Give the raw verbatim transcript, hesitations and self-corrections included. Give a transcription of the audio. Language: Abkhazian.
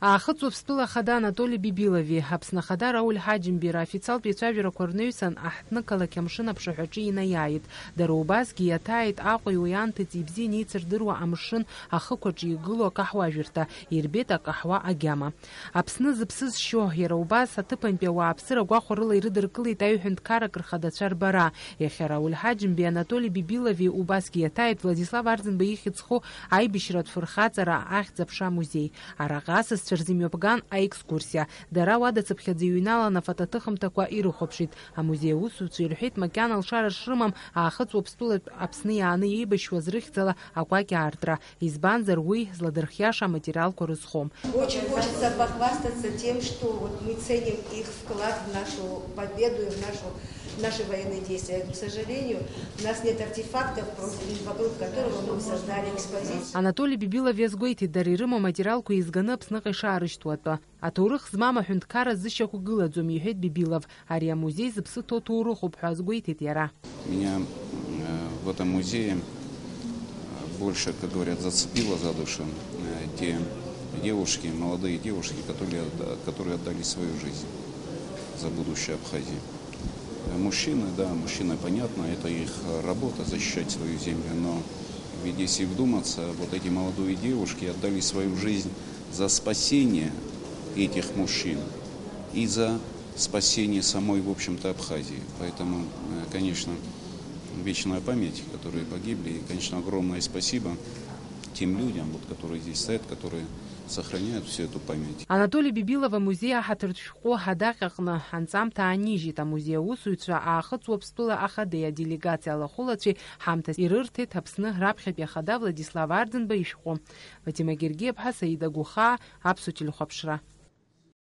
Аахыҵ Уаԥстәыла ахада Анатоли Бибилови, Аԥсны Ахада Рауль Ҳаџьымбеи роофициалтә еицәажәарақәа рнаҩсан аҳҭны-қалақь амшын аԥшаҳәаҿы инаиааит. Дара убасгьы иаҭааит Аҟәеи уи анҭыҵи ибзианы еицырдыруа амшын ахықәаҿы игылоу акаҳуажәырҭа, ирбеит акаҳуа агьама. Аԥсны зыԥсы зшьо, иара убас аҭыԥантәи ауааԥсыра гәахәарыла ирыдыркылеит аҩ-ҳәынҭқаррак рхадацәа рбара. Иахьа Рауль Ҳаџьымбеи Анатоли Бибилови убасгьы иаҭааит Владислав Арӡынба ихьӡ зху аибашьратә фырхаҵара ахьӡ-аԥша амузеи. Араҟа асасцәа рзы имҩаԥган аекскурсиа. Дара уадацыԥхьаӡа иҩналан афотоҭыхымҭақәа ирыхәаԥшит. Амузеи аусзуҩцәа ирҳәеит, макьана алшара шрымам Аахыҵ Уаԥстәылатә Аԥсны иааны еибашьуаз рыхьӡала акәакь аартра, избанзар уи зладырхиаша аматериалқәа рызхом. Очень хочется похвастаться тем, что вот мы ценим их вклад в нашу победу и в нашу, в наши военные действия. К сожалению, у нас нет артефактов, вокруг которого мы создали экспозицию. Анатоли Бибилов иазгәеиҭеит, дара ирымоу аматериалқәа еизганы Аԥсныҟа ишаарышьҭуа атәы. Аҭоурых змам аҳәынҭқарра зышьақәгылаӡом, иҳәеит Бибилов. Ари амузеи зыԥсы ҭоу ҭоурыхуп ҳәа азгәеиҭеит иара. Меня э, в этом музее э, больше, как говорят, зацепило за душу э, те девушки, молодые девушки, которые, отда- которые отдали свою жизнь за будущее Абхазии. Э, Мужчины, да, мужчины, понятно, это их работа защищать свою землю, но ведь если вдуматься, вот эти молодые девушки отдали свою жизнь за спасение этих мужчин и за спасение самой, в общем-то, Абхазии. Поэтому, э, конечно, вечная память, которые погибли, и, конечно, огромное спасибо тем людям, вот, которые здесь стоят, которые сохраняют всю эту память. Анатоли Бибилов амузеи аҳаҭыртә шәҟәы адаҟьаҟны анҵамҭа аанижьит. Амузеи аусзуҩцәа Аахыҵ Уаԥстәыла ахадеи аделегациа алахәылацәеи ҳамҭас ирырҭеит Аԥсны раԥхьатәи ахада Владислав Арӡынба ишәҟәы. Фатима Гергиаԥҳа, Саида Гәыхаа, Аԥсуа телехәаԥшра.